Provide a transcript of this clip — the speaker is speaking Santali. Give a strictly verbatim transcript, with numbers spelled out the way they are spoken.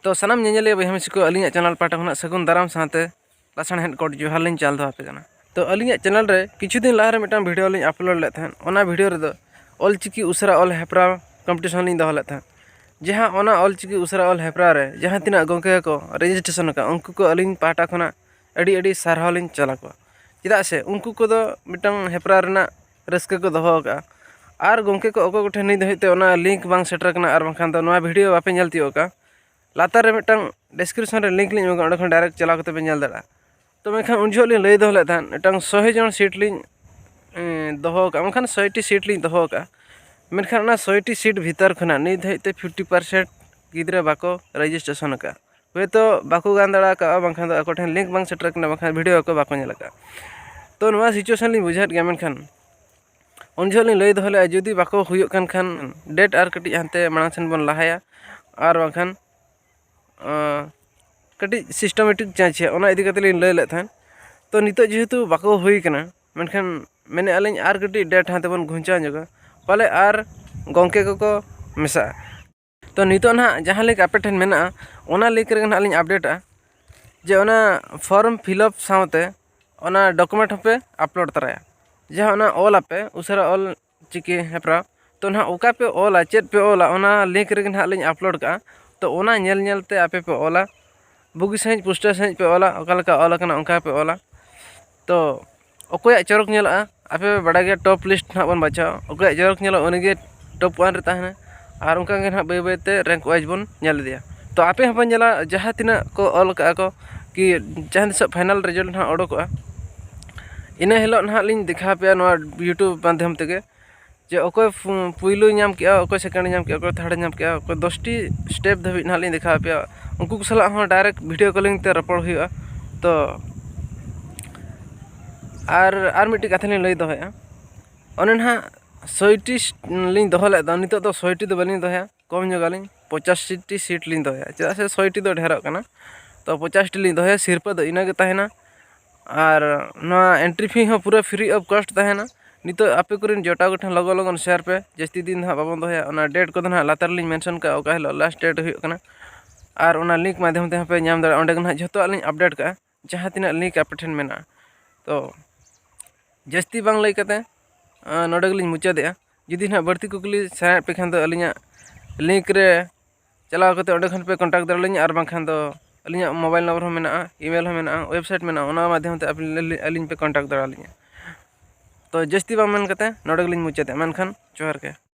ᱛᱚ ᱥᱟᱱᱟᱢ ᱧᱮᱧᱮᱞᱤᱭᱟᱹ ᱵᱚᱭᱦᱟ ᱢᱤᱥᱤ ᱠᱚ, ᱟᱹᱞᱤᱧᱟᱜ ᱪᱮᱱᱮᱞ ᱯᱟᱦᱴᱟ ᱠᱷᱚᱱᱟᱜ ᱥᱟᱹᱜᱩᱱ ᱫᱟᱨᱟᱢ ᱥᱟᱶᱛᱮ ᱞᱟᱥᱟᱲᱦᱮᱫ ᱠᱚᱴ ᱡᱚᱦᱟᱨ ᱞᱤᱧ ᱪᱟᱞ ᱫᱚᱦᱚ ᱟᱯᱮ ᱠᱟᱱᱟ᱾ ᱛᱚ ᱟᱹᱞᱤᱧᱟᱜ ᱪᱮᱱᱮᱞ ᱨᱮ ᱠᱤᱪᱷᱩ ᱫᱤᱱ ᱞᱟᱦᱟ ᱨᱮ ᱢᱤᱫᱴᱟᱝ ᱵᱷᱤᱰᱤᱭᱳ ᱞᱤᱧ ᱟᱯᱞᱳᱰ ᱞᱮᱫ ᱛᱟᱦᱮᱸᱫ᱾ ᱚᱱᱟ ᱵᱷᱤᱰᱤᱭᱳ ᱨᱮᱫᱚ ᱚᱞᱪᱤᱠᱤ ᱩᱥᱟᱹᱨᱟ ᱚᱞ ᱦᱮᱯᱨᱟᱣ ᱠᱚᱢᱯᱤᱴᱤᱥᱚᱱ ᱞᱤᱧ ᱫᱚᱦᱚ ᱞᱮᱫ ᱛᱟᱦᱮᱸᱫ᱾ ᱡᱟᱦᱟᱸ ᱚᱱᱟ ᱚᱞᱪᱤᱠᱤ ᱩᱥᱟᱹᱨᱟ ᱚᱞ ᱦᱮᱯᱨᱟᱣ ᱨᱮ ᱡᱟᱦᱟᱸ ᱛᱤᱱᱟᱹᱜ ᱜᱚᱢᱠᱮ ᱠᱚ ᱨᱮᱡᱤᱥᱴᱨᱮᱥᱚᱱ ᱟᱠᱟᱫ, ᱩᱱᱠᱩ ᱠᱚ ᱟᱹᱞᱤᱧ ᱯᱟᱦᱴᱟ ᱠᱷᱚᱱᱟᱜ ᱟᱹᱰᱤ ᱟᱹᱰᱤ ᱥᱟᱨᱦᱟᱣ ᱞᱤᱧ ᱪᱟᱞ ᱟᱠᱚᱣᱟ᱾ ᱪᱮᱫᱟᱜ ᱥᱮ ᱩᱱᱠᱩ ᱠᱚᱫᱚ ᱢᱤᱫᱴᱟᱝ ᱦᱮᱯᱨᱟᱣ ᱨᱮᱱᱟᱜ ᱨᱟᱹᱥᱠᱟᱹ ᱠᱚ ᱫᱚᱦᱚ ᱟᱠᱟᱫᱼᱟ᱾ ᱟᱨ ᱜᱚᱢᱠᱮ ᱠᱚ ᱚᱠᱚᱭ ᱠᱚᱴᱷᱮᱱ ᱱᱤᱛ ᱫᱷᱟᱹᱵᱤᱡ ᱛᱮ ᱚᱱᱟ ᱞᱤᱝᱠ ᱵᱟᱝ ᱥᱮᱴᱮᱨ ᱟᱠᱟᱱᱟ ᱟᱨ ᱵᱟᱝᱠᱷᱟᱱ ᱫᱚ ᱱᱚᱣᱟ ᱵᱷᱤᱰᱤᱭᱳ ᱵᱟᱯᱮ ᱧᱮᱞ ᱛᱤᱭᱳᱜ ᱟᱠᱟᱫᱼᱟ, ᱞᱟᱛᱟᱨ ᱨᱮ ᱢᱤᱫᱴᱟᱝ ᱰᱤᱥᱠᱨᱤᱯᱥᱚᱱ ᱨᱮ ᱞᱤᱝᱠ ᱞᱤᱧ ᱮᱢ ᱟᱠᱟᱫᱼᱟ, ᱚᱸᱰᱮ ᱠᱷᱚᱱ ᱰᱟᱭᱨᱮᱠᱴ ᱪᱟᱞᱟᱣ ᱠᱟᱛᱮ ᱯᱮ ᱧᱮᱞ ᱫᱟᱲᱮᱭᱟᱜᱼᱟ᱾ ᱛᱚ ᱢᱮᱱᱠᱷᱟᱱ ᱩᱱ ᱡᱚᱦᱚᱜ ᱞᱤᱧ ᱞᱟᱹᱭ ᱫᱚᱦᱚ ᱞᱮᱫ ᱛᱟᱦᱮᱸᱫ, ᱢᱤᱫᱴᱟᱝ ᱥᱚᱭ ᱡᱚᱱ ᱥᱤᱴ ᱞᱤᱧ ᱮᱸ, ᱫᱚᱦᱚ ᱟᱠᱟᱫᱼᱟ, ᱢᱮᱱᱠᱷᱟᱱ ᱥᱚᱭᱴᱤ ᱥᱤᱴ ᱞᱤᱧ ᱫᱚᱦᱚ ᱟᱠᱟᱫᱼᱟ᱾ ᱢᱮᱱᱠᱷᱟᱱ ᱚᱱᱟ ᱥᱚᱭᱴᱤ ᱥᱤᱴ ᱵᱷᱤᱛᱟᱹᱨ ᱠᱷᱚᱱᱟᱜ ᱱᱤᱛ ᱫᱷᱟᱹᱵᱤᱡ ᱛᱮ ᱯᱷᱤᱯᱴᱤ ᱯᱟᱨᱥᱮᱱᱴ ᱜᱤᱫᱽᱨᱟᱹ ᱵᱟᱠᱚ ᱨᱮᱡᱤᱥᱴᱨᱮᱥᱚᱱ ᱟᱠᱟᱫᱼᱟ᱾ ᱦᱳᱭᱛᱳ ᱵᱟᱠᱚ ᱜᱟᱱ ᱫᱟᱲᱮ ᱟᱠᱟᱫᱼᱟ, ᱵᱟᱝᱠᱷᱟᱱ ᱫᱚ ᱟᱠᱚ ᱴᱷᱮᱱ ᱞᱤᱝᱠ ᱵᱟᱝ ᱥᱮᱴᱮᱨ ᱟᱠᱟᱱᱟ, ᱵᱟᱝᱠᱷᱟᱱ ᱵᱷᱤᱰᱤᱭᱳ ᱠᱚ ᱵᱟᱠᱚ ᱧᱮᱞ ᱟᱠᱟᱫᱼᱟ᱾ ᱛᱚ ᱱᱚᱣᱟ ᱥᱤᱪᱩᱭᱮᱥᱚᱱ ᱞᱤᱧ ᱵᱩᱡᱷᱟᱹᱣᱮᱫ ᱜᱮᱭᱟ, ᱢᱮᱱᱠᱷᱟᱱ ᱩᱱ ᱡᱚᱦᱚᱜ ᱞᱤᱧ ᱞᱟᱹᱭ ᱫᱚᱦᱚ ᱞᱮᱫᱼᱟ, ᱡᱩᱫᱤ ᱵᱟᱠᱚ ᱦᱩᱭᱩᱜ ᱠᱟᱱ ᱠᱷᱟᱱ ᱰᱮᱴ ᱟᱨ ᱠᱟᱹᱴᱤᱡ ᱦᱟᱱᱛᱮ ᱢᱟᱲᱟᱝ ᱥᱮᱱ ᱵᱚᱱ ᱞᱟᱦᱟᱭᱟ, ᱟᱨ ᱵᱟᱝᱠᱷᱟᱱ ᱟᱸ, ᱠᱟᱹᱴᱤᱡ ᱥᱤᱥᱴᱮᱢᱮᱴᱤᱠ ᱪᱮᱧᱡᱽ ᱦᱩᱭᱩᱜᱼᱟ, ᱚᱱᱟ ᱤᱫᱤ ᱠᱟᱛᱮ ᱞᱤᱧ ᱞᱟᱹᱭ ᱞᱮᱫ ᱛᱟᱦᱮᱸᱫ᱾ ᱛᱚ ᱱᱤᱛᱚᱜ ᱡᱮᱦᱮᱛᱩ ᱵᱟᱠᱚ ᱦᱩᱭ ᱠᱟᱱᱟ, ᱢᱮᱱᱠᱷᱟᱱ ᱢᱮᱱᱮᱫᱼᱟ ᱞᱤᱧ ᱟᱨ ᱠᱟᱹᱴᱤᱡ ᱰᱮᱴ ᱦᱟᱱᱛᱮ ᱵᱚᱱ ᱜᱷᱩᱧᱪᱟᱣ ᱧᱚᱜᱟ, ᱯᱟᱞᱮ ᱟᱨ ᱜᱚᱢᱠᱮ ᱠᱚᱠᱚ ᱢᱮᱥᱟᱜᱼᱟ᱾ ᱛᱚ ᱱᱤᱛᱚᱜ ᱱᱟᱦᱟᱜ ᱡᱟᱦᱟᱸ ᱞᱤᱝᱠ ᱟᱯᱮ ᱴᱷᱮᱱ ᱢᱮᱱᱟᱜᱼᱟ, ᱚᱱᱟ ᱞᱤᱝᱠ ᱨᱮᱜᱮ ᱱᱟᱦᱟᱜ ᱞᱤᱧ ᱟᱯᱰᱮᱴᱟ, ᱡᱮ ᱚᱱᱟ ᱯᱷᱚᱨᱢ ᱯᱷᱤᱞᱟᱯ ᱥᱟᱶᱛᱮ ᱚᱱᱟ ᱰᱚᱠᱩᱢᱮᱱᱴ ᱦᱚᱸᱯᱮ ᱟᱯᱞᱳᱰ ᱛᱚᱨᱟᱭᱟ᱾ ᱡᱟᱦᱟᱸ ᱚᱱᱟ ᱚᱞ ᱟᱯᱮ ᱩᱥᱟᱹᱨᱟ ᱚᱞ ᱪᱤᱠᱤ ᱦᱮᱯᱨᱟᱣ, ᱛᱚ ᱱᱟᱦᱟᱜ ᱚᱠᱟ ᱯᱮ ᱚᱞᱟ, ᱪᱮᱫ ᱯᱮ ᱚᱞᱟ, ᱚᱱᱟ ᱞᱤᱝᱠ ᱨᱮᱜᱮ ᱱᱟᱦᱟᱜ ᱞᱤᱧ ᱟᱯᱞᱳᱰ ᱠᱟᱜᱼᱟ᱾ ᱛᱚ ᱚᱱᱟ ᱧᱮᱞ ᱧᱮᱞ ᱛᱮ ᱟᱯᱮ ᱯᱮ ᱚᱞᱟ, ᱵᱩᱜᱤ ᱥᱟᱺᱦᱤᱡ ᱯᱩᱥᱴᱟᱹᱣ ᱥᱟᱺᱦᱤᱡ ᱯᱮ ᱚᱞᱟ, ᱚᱠᱟ ᱞᱮᱠᱟ ᱚᱞ ᱟᱠᱟᱱᱟ ᱚᱱᱠᱟ ᱯᱮ ᱚᱞᱟ᱾ ᱛᱚ ᱚᱠᱚᱭᱟᱜ ᱪᱚᱨᱚᱠ ᱧᱮᱞᱚᱜᱼᱟ, ᱟᱯᱮ ᱯᱮ ᱵᱟᱲᱟᱭ ᱜᱮᱭᱟ, ᱴᱚᱯ ᱞᱤᱥᱴ ᱱᱟᱦᱟᱜ ᱵᱚᱱ ᱵᱟᱪᱷᱟᱣᱟ, ᱚᱠᱚᱭᱟᱜ ᱪᱚᱨᱚᱠ ᱧᱮᱞᱚᱜᱼᱟ ᱩᱱᱤᱜᱮ ᱴᱚᱯ ᱚᱣᱟᱱ ᱨᱮ ᱛᱟᱦᱮᱱᱟ᱾ ᱟᱨ ᱚᱱᱠᱟ ᱜᱮ ᱱᱟᱦᱟᱜ ᱵᱟᱹᱭ ᱵᱟᱹᱭ ᱛᱮ ᱨᱮᱝᱠ ᱣᱟᱭᱤᱡᱽ ᱵᱚᱱ ᱧᱮᱞ ᱤᱫᱤᱭᱟ᱾ ᱛᱚ ᱟᱯᱮ ᱦᱚᱸᱯᱮ ᱧᱮᱞᱟ ᱡᱟᱦᱟᱸ ᱛᱤᱱᱟᱹᱜ ᱠᱚ ᱚᱞ ᱠᱟᱜᱼᱟ ᱠᱚ, ᱠᱤ ᱡᱟᱦᱟᱸ ᱛᱤᱥᱚᱜ ᱯᱷᱟᱭᱱᱟᱞ ᱨᱮᱡᱟᱞᱴ ᱱᱟᱦᱟᱜ ᱚᱰᱳᱠᱚᱜᱼᱟ, ᱤᱱᱟᱹ ᱦᱤᱞᱳᱜ ᱱᱟᱦᱟᱜ ᱞᱤᱧ ᱫᱮᱠᱷᱟᱣ ᱯᱮᱭᱟ ᱱᱚᱣᱟ YouTube ᱢᱟᱫᱽᱫᱷᱚᱢ ᱛᱮᱜᱮ, ᱡᱮ ᱚᱠᱚᱭ ᱯᱷᱩ-, ᱯᱩᱭᱞᱩᱭ ᱧᱟᱢ ᱠᱮᱜᱼᱟ, ᱚᱠᱚᱭ ᱥᱮᱠᱮᱱᱰ ᱧᱟᱢ ᱠᱮᱜᱼᱟ, ᱚᱠᱚᱭ ᱛᱷᱟᱨᱰ ᱧᱟᱢ ᱠᱮᱜᱼᱟ, ᱚᱠᱚᱭ ᱫᱚᱥᱴᱤ ᱥᱴᱮᱯ ᱫᱷᱟᱹᱵᱤᱡ ᱱᱟᱦᱟᱜ ᱞᱤᱧ ᱫᱮᱠᱷᱟᱣ ᱯᱮᱭᱟ᱾ ᱩᱱᱠᱩ ᱠᱚ ᱥᱟᱞᱟᱜ ᱦᱚᱸ ᱰᱟᱭᱨᱮᱠᱴ ᱵᱷᱤᱰᱤᱭᱳ ᱠᱚᱞᱤᱝ ᱛᱮ ᱨᱚᱯᱚᱲ ᱦᱩᱭᱩᱜᱼᱟ᱾ ᱛᱚ ᱟᱨ, ᱟᱨ ᱢᱤᱫᱴᱤᱡ ᱠᱟᱛᱷᱟ ᱞᱤᱧ ᱞᱟᱹᱭ ᱫᱚᱦᱚᱭᱮᱫᱼᱟ, ᱚᱱᱮ ᱱᱟᱦᱟᱜ ᱥᱚᱭᱴᱤ ᱞᱤᱧ ᱫᱚᱦᱚ ᱞᱮᱫ ᱫᱚ, ᱱᱤᱛᱚᱜ ᱫᱚ ᱥᱚᱭᱴᱤ ᱫᱚ ᱵᱟᱹᱞᱤᱧ ᱫᱚᱦᱚᱭᱟ, ᱠᱚᱢ ᱧᱚᱜᱟᱞᱤᱧ, ᱯᱚᱸᱪᱟᱥᱤᱴᱤ ᱥᱤᱴ ᱞᱤᱧ ᱫᱚᱦᱚᱭᱟ᱾ ᱪᱮᱫᱟᱜ ᱥᱮ ᱥᱚᱭᱴᱤ ᱫᱚ ᱰᱷᱮᱨᱚᱜ ᱠᱟᱱᱟ, ᱛᱚ ᱯᱚᱸᱪᱟᱥᱴᱤ ᱞᱤᱧ ᱫᱚᱦᱚᱭᱟ, ᱥᱤᱨᱯᱟᱹ ᱫᱚ ᱤᱱᱟᱹᱜᱮ ᱛᱟᱦᱮᱱᱟ᱾ ᱟᱨ ᱱᱚᱣᱟ ᱮᱱᱴᱨᱤ ᱯᱷᱤ ᱦᱚᱸ ᱯᱩᱨᱟᱹ free of cost ᱛᱟᱦᱮᱱᱟ᱾ ᱱᱤᱛᱚᱜ ᱟᱯᱮ ᱠᱚᱨᱮᱱ ᱡᱚᱴᱟᱣ ᱠᱚᱴᱷᱮᱱ ᱞᱚᱜᱚᱱ ᱞᱚᱜᱚᱱ ᱥᱮᱭᱟᱨ ᱯᱮ, ᱡᱟᱹᱥᱛᱤ ᱫᱤᱱ ᱫᱚ ᱦᱟᱸᱜ ᱵᱟᱵᱚᱱ ᱫᱚᱦᱚᱭᱟ᱾ ᱚᱱᱟ ᱰᱮᱴ ᱠᱚᱫᱚ ᱱᱟᱦᱟᱜ ᱞᱟᱛᱟᱨ ᱨᱮᱞᱤᱧ ᱢᱮᱱᱥᱚᱱ ᱠᱟᱜᱼᱟ, ᱚᱠᱟ ᱦᱤᱞᱳᱜ ᱞᱟᱥᱴ ᱰᱮᱴ ᱦᱩᱭᱩᱜ ᱠᱟᱱᱟ᱾ ᱟᱨ ᱚᱱᱟ ᱞᱤᱝᱠ ᱢᱟᱫᱽᱫᱷᱚᱢ ᱛᱮᱦᱚᱸ ᱯᱮ ᱧᱟᱢ ᱫᱟᱲᱮᱭᱟᱜᱼᱟ᱾ ᱚᱸᱰᱮ ᱜᱮ ᱱᱟᱦᱟᱜ ᱡᱷᱚᱛᱚᱣᱟᱜ ᱞᱤᱧ ᱟᱯᱰᱮᱴ ᱠᱟᱜᱼᱟ, ᱡᱟᱦᱟᱸ ᱛᱤᱱᱟᱹᱜ ᱞᱤᱝᱠ ᱟᱯᱮ ᱴᱷᱮᱱ ᱢᱮᱱᱟᱜᱼᱟ᱾ ᱛᱚ ᱡᱟᱹᱥᱛᱤ ᱵᱟᱝ ᱞᱟᱹᱭ ᱠᱟᱛᱮ ᱱᱚᱰᱮ ᱜᱮᱞᱤᱧ ᱢᱩᱪᱟᱹᱫᱮᱜᱼᱟ᱾ ᱡᱩᱫᱤ ᱱᱟᱦᱟᱜ ᱵᱟᱹᱲᱛᱤ ᱠᱩᱠᱞᱤ ᱥᱟᱱᱟᱭᱮᱫ ᱯᱮ ᱠᱷᱟᱱ ᱫᱚ ᱟᱹᱞᱤᱧᱟᱜ ᱞᱤᱝᱠ ᱨᱮ ᱪᱟᱞᱟᱣ ᱠᱟᱛᱮ ᱚᱸᱰᱮ ᱠᱷᱚᱱ ᱯᱮ ᱠᱚᱱᱴᱟᱠᱴ ᱫᱟᱲᱮᱭᱟᱞᱤᱧᱟ, ᱟᱨ ᱵᱟᱝᱠᱷᱟᱱ ᱫᱚ ᱟᱹᱞᱤᱧᱟᱜ ᱢᱳᱵᱟᱭᱤᱞ ᱱᱚᱢᱵᱚᱨ ᱦᱚᱸ ᱢᱮᱱᱟᱜᱼᱟ, ᱤᱢᱮᱞ ᱦᱚᱸ ᱢᱮᱱᱟᱜᱼᱟ, ᱳᱭᱮᱵᱽᱥᱟᱭᱤᱴ ᱢᱮᱱᱟᱜᱼᱟ, ᱚᱱᱟ ᱢᱟᱫᱽᱫᱷᱚᱢ ᱛᱮ ᱟᱹᱞᱤᱧ ᱯᱮ ᱠᱚᱱᱴᱟᱠᱴ ᱫᱟᱲᱮᱭᱟᱞᱤᱧᱟ᱾ ᱛᱚ ᱡᱟᱹᱥᱛᱤ ᱵᱟᱝ ᱢᱮᱱ ᱠᱟᱛᱮ ᱱᱚᱰᱮ ᱜᱮᱞᱤᱧ ᱢᱩᱪᱟᱹᱫᱮᱜᱼᱟ᱾ ᱢᱮᱱᱠᱷᱟᱱ ᱡᱚᱦᱟᱨ ᱜᱮ᱾